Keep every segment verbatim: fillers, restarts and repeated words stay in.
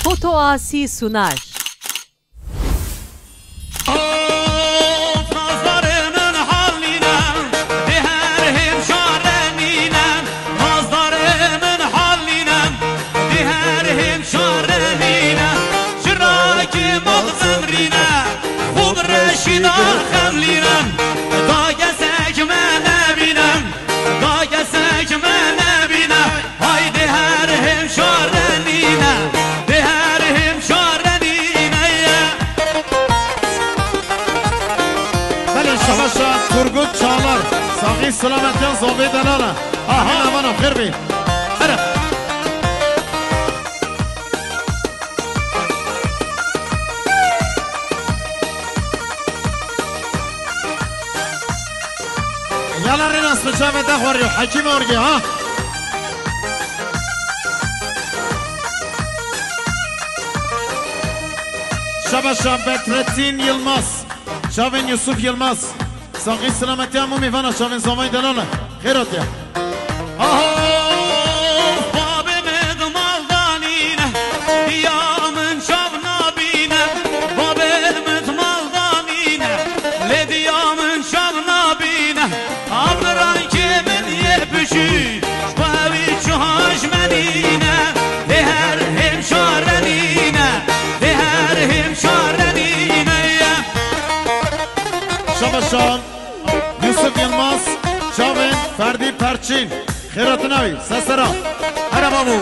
Foto Asi sunar. Of, nazdarê min hal nîne, dê her hêmşare nîne. Nazdarê min hal nîne, dê her hêmşare nîne. Şirakê mexzin rîne, xwe bi reşî da xem lîne. Da kesek me nebîne, da kesek me nebîne. Haydê her hêmşare nîne, dê her hêmşare nîne ye. Belê, şabaşa Turgut Çağlar. Saxî selametiyan zovê delala. Aha. Amin, aman, xêr bî. Here. Yala Rênas bi çavê de xwarî, Hekîm Orgê, ha? Şabaşa Bedrettin Yılmaz, çavên Yusuf Yılmaz. Saxî selametiya hemû mêvana çavên zavayî delal e. Xêr hatiye. Aho, babê min di mal da nîne, diya min çav nabîne. Babê min di mal da nîne, lê diya min çav nabîne. Abrirankê min yê biçûk, ji bo wî çuha ji me nîne. Dê her hêmşare nîne, dê her hêmşare nîne ye. Şabaşan. Yusuf Yılmaz, çavên Ferdî Perçîn. Xêratina wî, sesera. Here babo.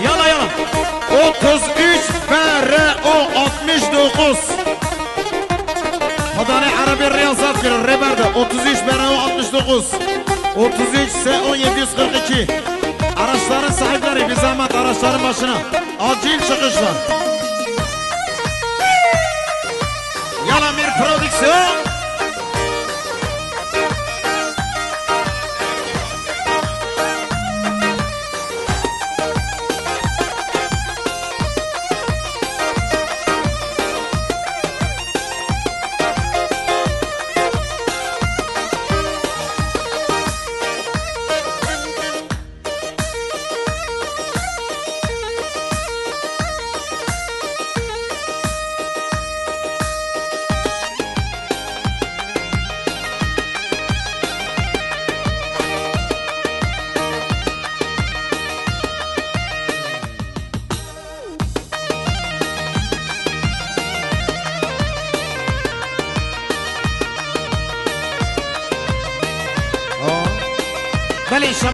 Yala, yala. Otuz üç B R O altmış dokuz. Xwedanê Erebê rêya zaf kir, rê berde. Otuz üç B R O altmış dokuz. Otuz üç S O yedi yüz kırk iki. Araçların sahipleri, bir zahmet araçların başına. Acil çıkışlar. Yala Mir Prodüksiyon. Belê, şa-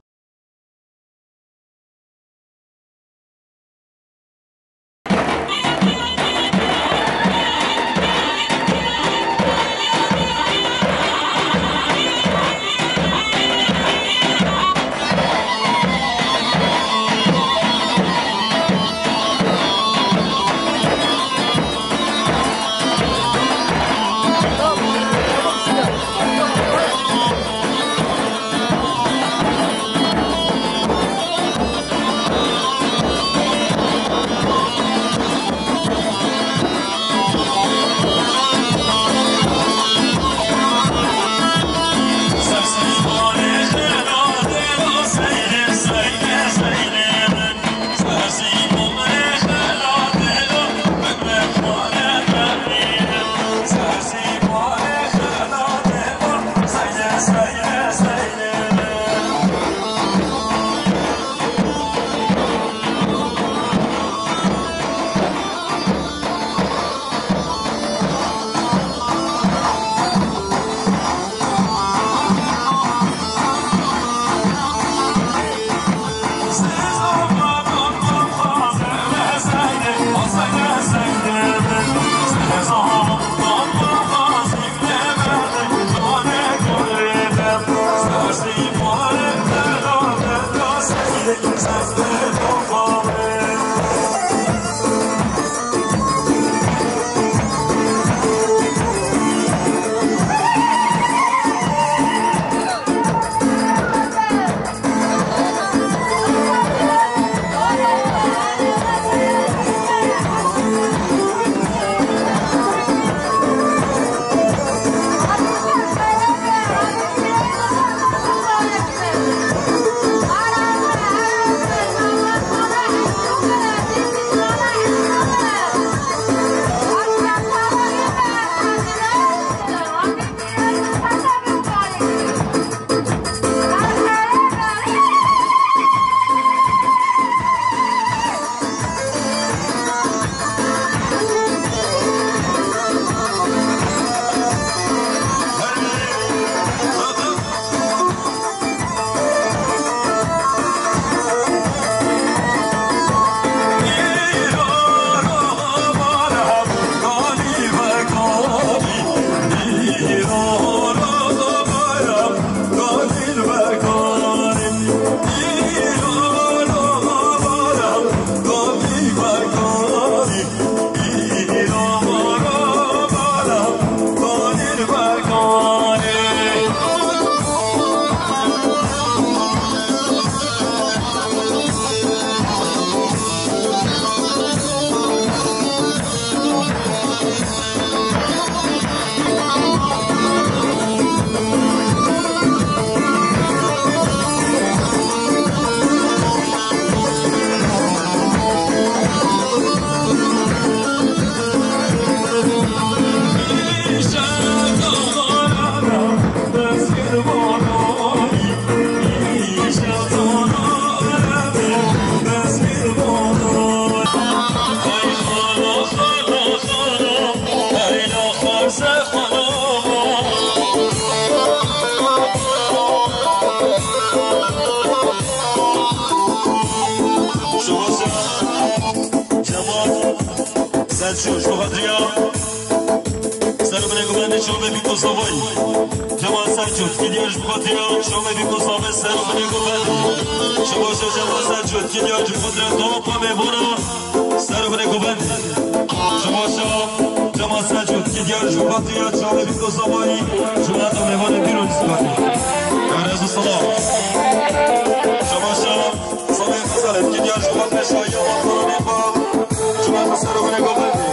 Şoş, bu xatriya. Ser binê guvendê şovê bî Kosovayî. Cemal Selçuk, Kîdya ji xatriya şovê bî Kosovê, ser binê guvendê. Şoş, Cemal Selçuk, Kîdya ji xatriya topa mêvana. Ser binê guvendê. Şoş, Cemal Selçuk, Kîdya ji xatriya şovê bî Kosovayî. Şoş, mêvanê bîro ji xatriya. Erez û selam. Şoş, Salih Hasan, Kîdya ji xatriya şahiya Vatana Nepal. Şoş, ser binê guvendê.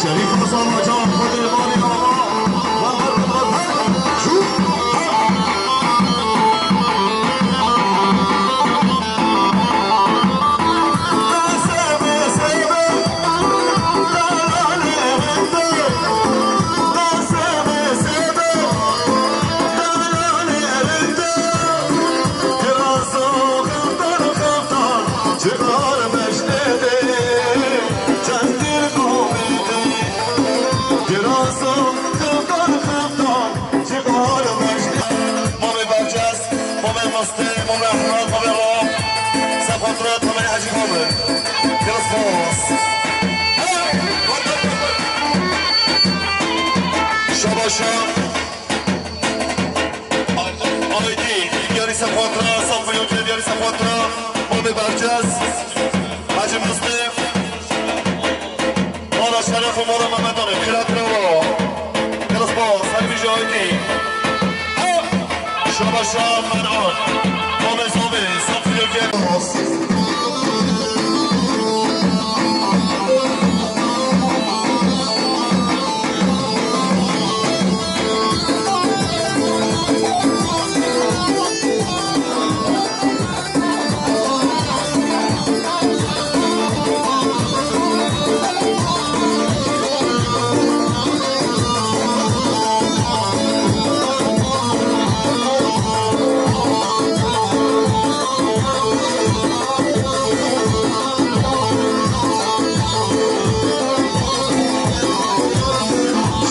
Şerîf Hasan Bacan, Xwedê Mali Ağa. Mamê Bercez, Mamê Mistê, Mamê Ehmed, Mamê Rom, Sefatra, Tamê Hecî Kamil. Gelek spas. Şabaşa. Aydî, Diyarî Sefatra, Safiyocê Diyarî Sefatra, Mamê Bercez, Hecî Mistê. Mala şeref û mala Mehmet Alî, xîret rewa. Gelek spas, her bijî Aydî. Şabaşa Meran, Mamê Zavê, Safiyê Gel.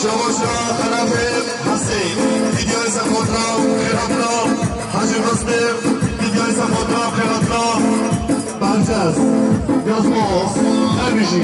Şabaşa Xelafê Hesê, Diyarî Sefatra, xêratna, Hacî Mistê, Diyarî Sefatra, xêratna, Bercez, Yazmaz, her bijî.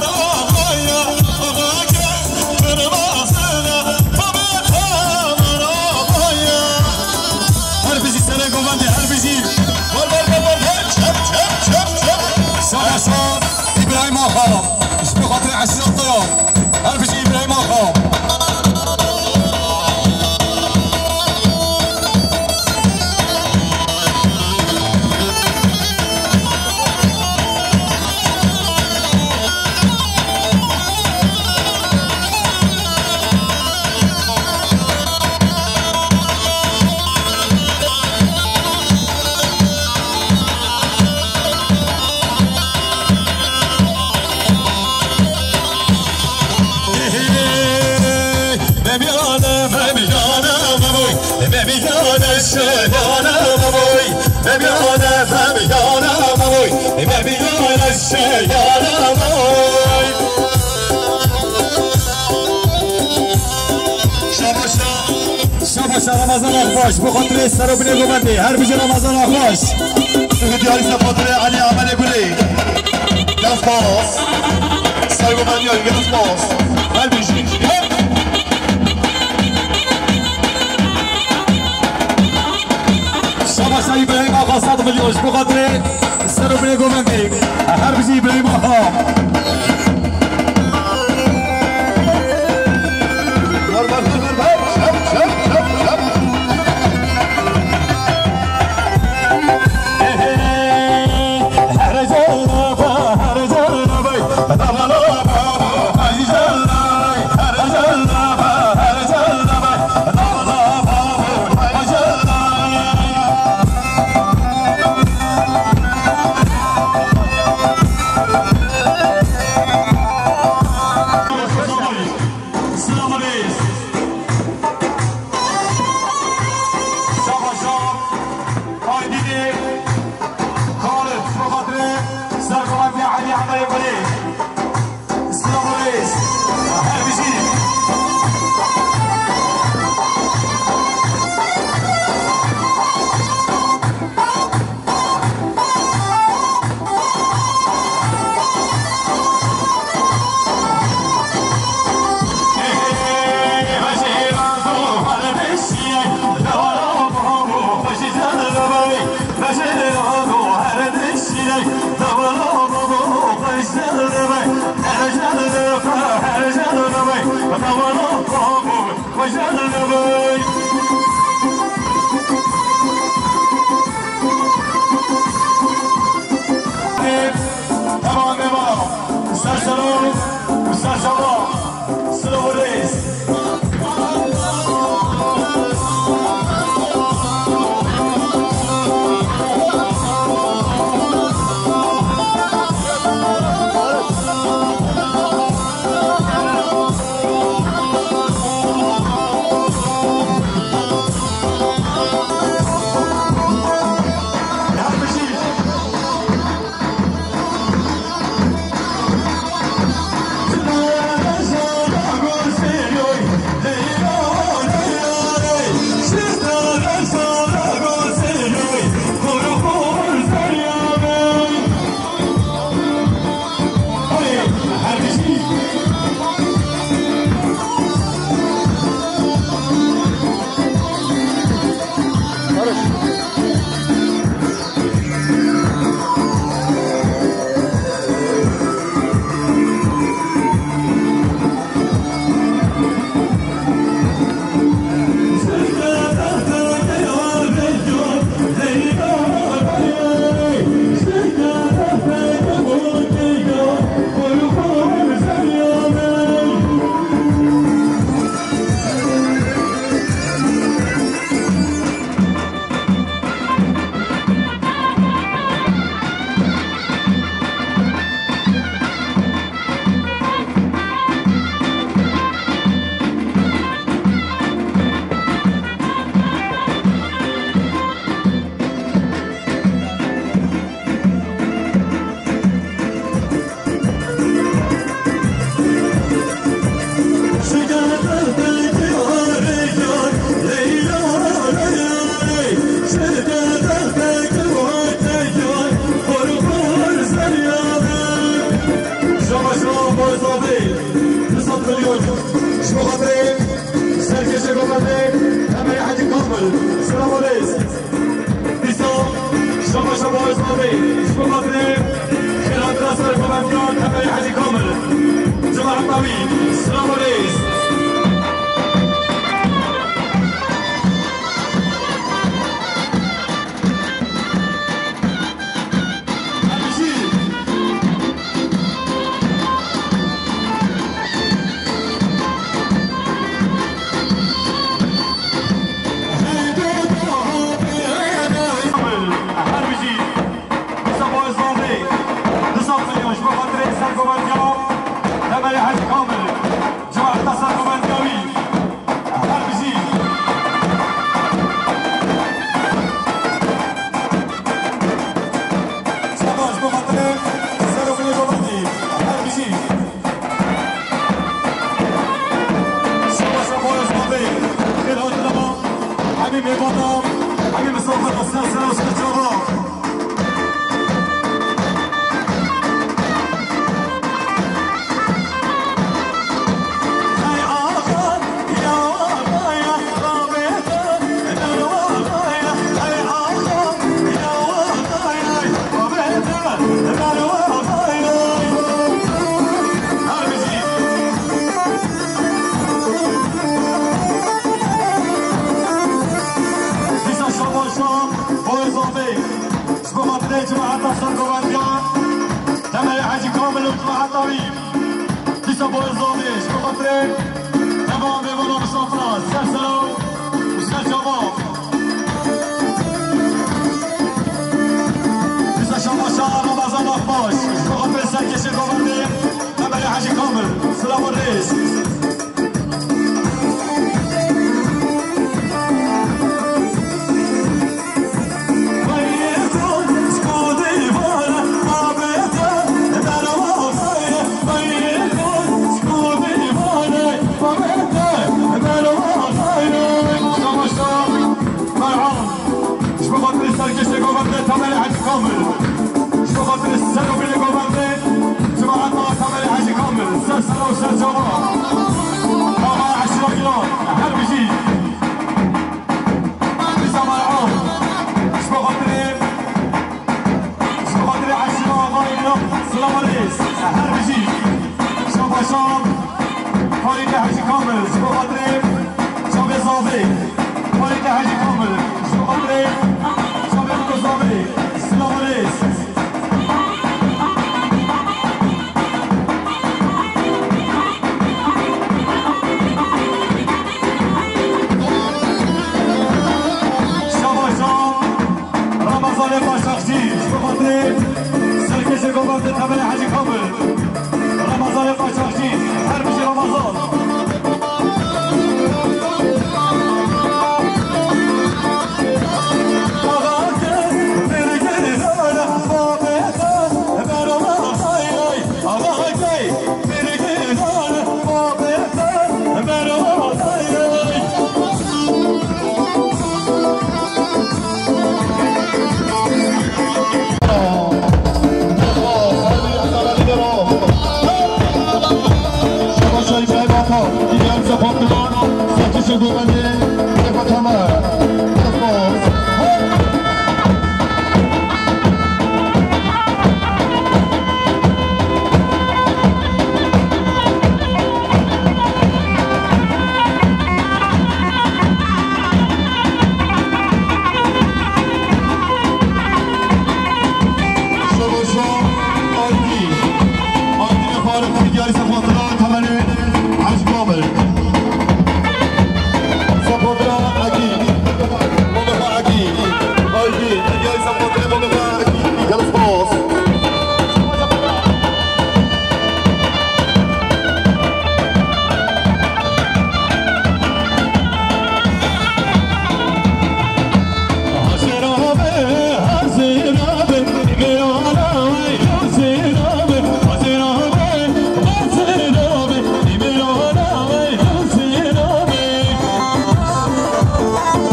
Her bijî serê govendê, her bijî. Wer, wer, wer, wer, wer. Çep, çep, çep, çep. Şabaş, Îbrahîm Axa. Ji bo xatirê eşîreta ya. Her bijî Îbrahîm Axa. Şabaşa, şabaşa Ramazan Akbaş, bi xatirê ser û binê govendê, her bijî Ramazan Akbaş. Diyarî ser xatirê Elî Emelê Gulê. Gelek spas. Ser û binê gelek spas. Her bijî. Şabaşa Îbrahîm Axa sed milyon ji bo xatirê ser û binê govendê. Her bijî Îbrahîm Axa. Şabaşa Aydînê Xalid, bi xatirê serkeftinê Elî Emelê Gulê. Silav û rêz. Her bijî. Tamam, tamam. Ser selam, ser selam. Silav û rêz. Mêvana, hemî misafir xwe ser sera û ser çava. Dîsa şabaşa bo Êzavê, ji bo xatirê cemaeta ser govendiya, Temelê Hecî Kamil û cemaeta wî. Dîsa bo Êzavê, ji bo xatirê teva mêvana misafira, ser sera û ser çava. Dîsa şabaşa Ramazan Akbaş, ji bo xatirê serkêşê govendê, Temelê Hecî Kamil, silav û rêz. Merhaba. Ji bo xatirê serkêşê govendê Temelê Hecî Kamil. Ji bo xatirê ser û binê govendê cemaeta Temelê Hecî Kamil. Ser sera û ser çava. Baba Eşra Giran, her bijî. Dîsa merhaba. Ji bo xatirê, ji bo xatirê Eşra Giran, silav û rêz. Her bijî. Şabaşa Xalîdê Hecî Kamil, ji bo xatirê çavê Zavê. Xalîdê Hecî Kamil, ji bo xatirê çavê Zavê. Silav û rêz. Şabaşa Ramazanê Başakçî, ji bo xatirê serkêşê govendê Temelê Hecî Kamil. Ramazanê Başakçî, her bijî Ramazan. Şebaşa Aydî. Aydînê Faruk, diyarî sefatira Temelê Hecî Kamil. Sefatira Egî. Momexa Egî. Aydî. Diyarî sefatira Momexa Egî. Gelek spas.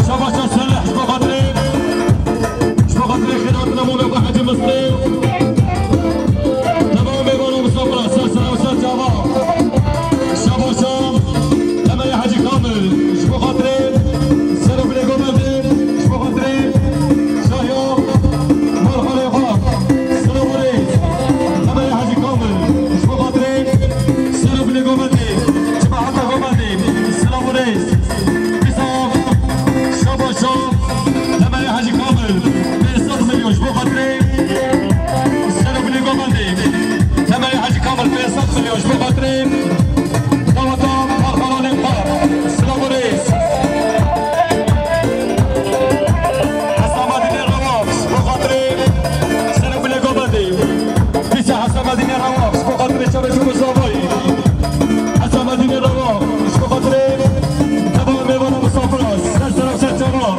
Şabaşa Seleh, ji bo xatirê, ji bo xatirê xêr hatina Momexa Hecî Mistê. Teva mêvana misafira, ser sera û ser çava. Şabaşa Temelê Hecî Kamil, ji bo xatirê ser û binê govendê, ji bo xatirê şahiya malxanê xwe. Silav û rêz. Temelê Hecî Kamil, ji bo xatirê ser û binê govendê, cemaeta govendê. Silav û rêz. Dîsa şabaşa Temelê Hecî Kamil, pênc sed milyon ji bo xatirê ser û binê govendê. Temelê Hecî Kamil, pênc sed milyon ji bo xatirê daweta Parxananê Par. Silav û rêz. Hesamedînê Rewaf, ji bo xatirê ser û binê govendê. Dîsa Hesamedînê Rewaf, ji bo xatirê çavê Fiko Zavayî. Hesamedînê Rewaf, ji bo xatirê teva mêvana misafira, ser sera ser çava.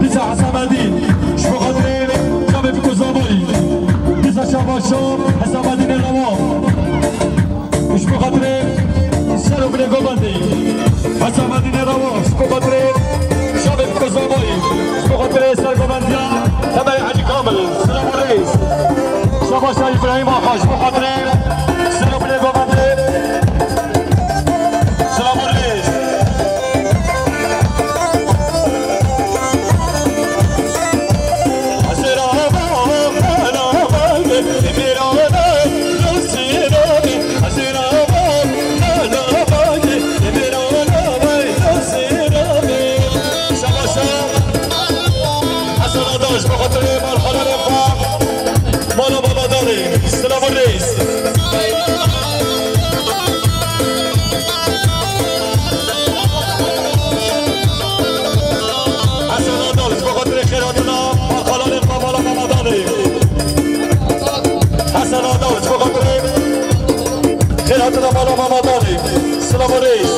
Dîsa Hesamedîn, ji bo xatirê çavê Fiko Zavayî. Dîsa şabaşa Hesamedînê Rewaf. Ji bo xatirê ser û binê govendê. Hesamedînê Rewaf, ji bo xatirê çavê Zavayî, ji bo xatirê sergovendiya Teberê Hecî Kamil, silav û rêz. Şabaşa Îbrahîm Axa, ji bo xatirê ser û bilê govendê, silav û rêz. Şabaşa Hesen Adaş, bi xatirê malxalanê xwe, mala Mamadanê, silav û rêz. Hesen Adaş, bi xatirê xêrhatina malxalanê xwe, mala Mamadanê. Hesen Adaş, bi xatirê xêrhatina mala Mamadanê. Silav û rêz.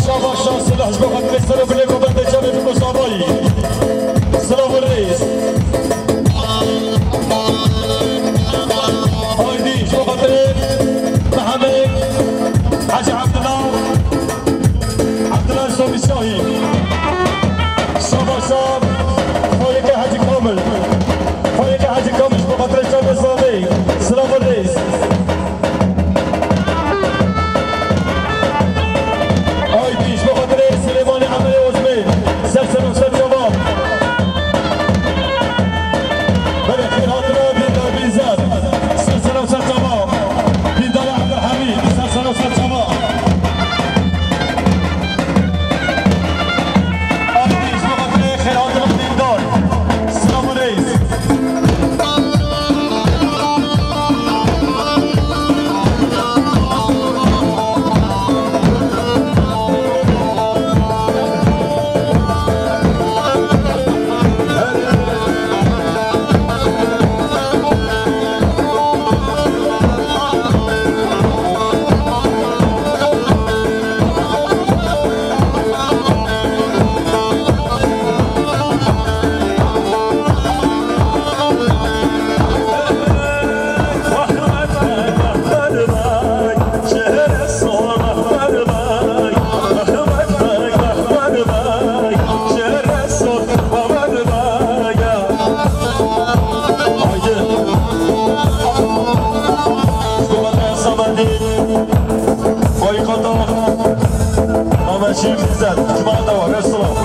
Şabaş, şanslı, ji bo xatirê ser û bilê govendê çavê biko zavayî. Silav û rêz. Haydî, ji bo xatirê Mihemed Hecî Evdila, Evdila Somî Şahî. Şabaş, şab, Xweyeke Hecî Kamil. Xweyeke Hecî Kamil, ji bo xatirê çavê zavê. Silav û rêz. Ay dî, ji bo xatirê Silêmanê Emirê Ozmê, ser ser û ser çava. Belê, xêr hatine, Dîndar Bînzar, ser ser û ser çava. Dîndar Ebdulhemîd, ser ser û ser çava. Ay dî, ji bo xatirê xêr hatine, Dîndar. Silav û rêz. Boykota Mehmet Şîr Güzel, Cuma Dawa, Resulallah.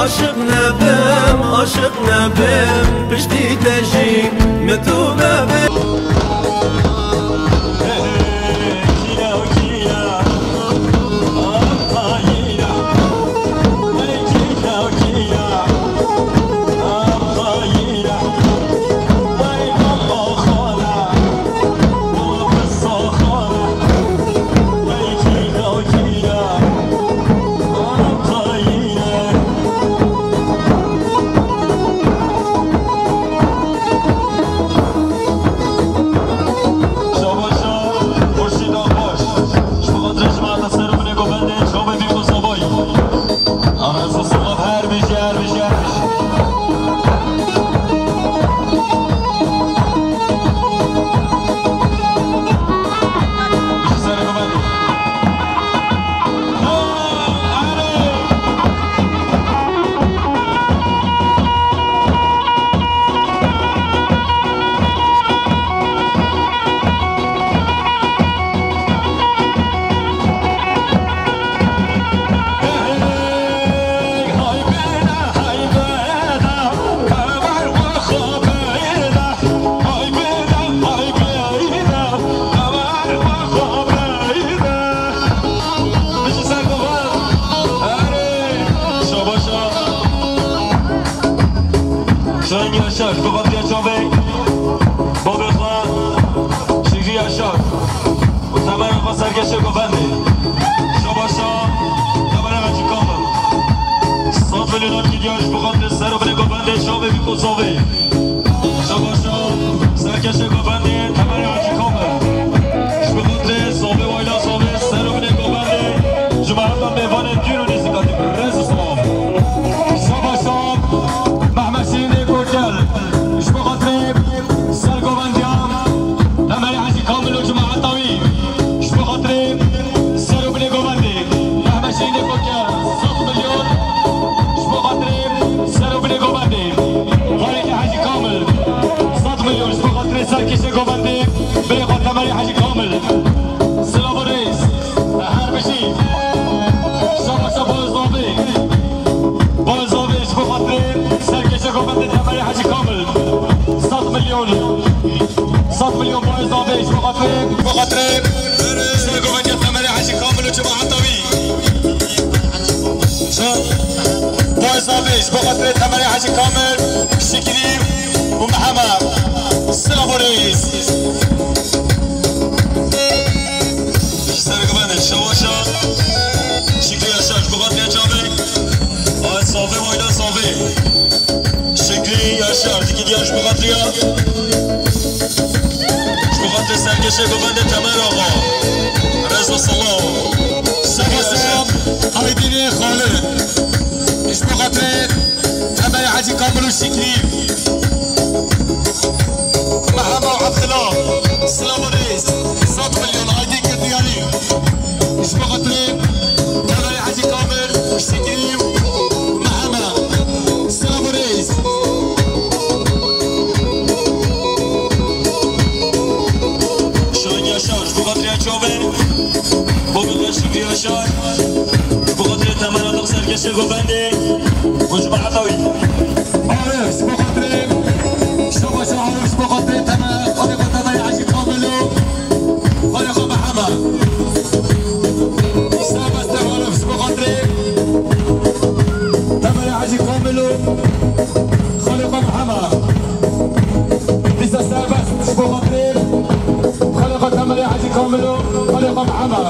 Aşık nebim, aşık nebim, piştî te jî min tu mebim. Şahin Yaşar, bi xatirê çavê babê xwe Şikrî Yaşar û temenê xwe serkêşê govendê. Şabaşa temenê Hecî Kamil. Sed milyonan gidiya ji bo xatirê ser û binê govendê çavê bî ku zavê. Şabaşa serkêşê govendê temenê Hecî Kamil. Ji bo xatirê zavê wayla zavê ser û binê govendê ji me heta mêvanê dûr û nêzîkatî rêz û silav. Şabaşa Mehmet Şîrînê Kokel. Ji bo xatirê ser govendiya Temerê Hecî Kamil û cemaeta wî. Ji bo xatirê ser û binê govendê. Mehmet Şîrînê Kokel, sed milyon. Ji bo xatirê ser û binê govendê. Xalekê Hecî Kamil, sed milyon. Ji bo xatirê serkêşê govendê. Birê xwe Temerê Hecî Kamil. Silav û rêz. Her bijî. Şabaşa Boz Nobê. Boz Nobê ji bo xatirê serkêşê govendê Temerê Hecî Kamil. Sed milyon. Sed milyon Boz Nobê ji bo xatirê, bo xatirê sergovendiya Temerê Hecî Kamil û cemaeta wî. Boz Nobê ji bo xatirê Temerê Hecî Kamil, Şikrî û Mehema. Silav û rêz. Ji sergovendê Şabaşa Şikrî Yaşar ji bo xatirê çavê. Ay savê, wayla savê. Şikrî Yaşar, dikî diya ji bo xatiriya. Ji bo xatirê serkêşê govendê Temer Axa. Rêz û silav. Şikrî Yaşar. Aydînê Xalid. Ji bo xatirê Temerê Hecî Kamil û Şikrî. Mehema û Ebdila, silav û rêz, sed milyon Aydîn Kirdiyarî. Ji bo xatirê Temerê Hecî Kamil, Şikrî û Mehema, silav û rêz. Şahin Yaşar, ji bo xatirê çavê. Bo min de Şikrî Yaşar. Bo xatirê Temer Axa serkêşê govendê û cemaeta wî. Arif, ji bo xatirê, Şabaşa Arif, ji bo xatirê Temer, xalê xwe Temerê Hecî Kamil û xalê xwe Mehema. Serbest Arif, ji bo xatirê Temerê Hecî Kamil û xalê xwe Mehema. Dîsa serbest, ji bo xatirê xalê xwe Temerê Hecî Kamil û xalê xwe Mehema.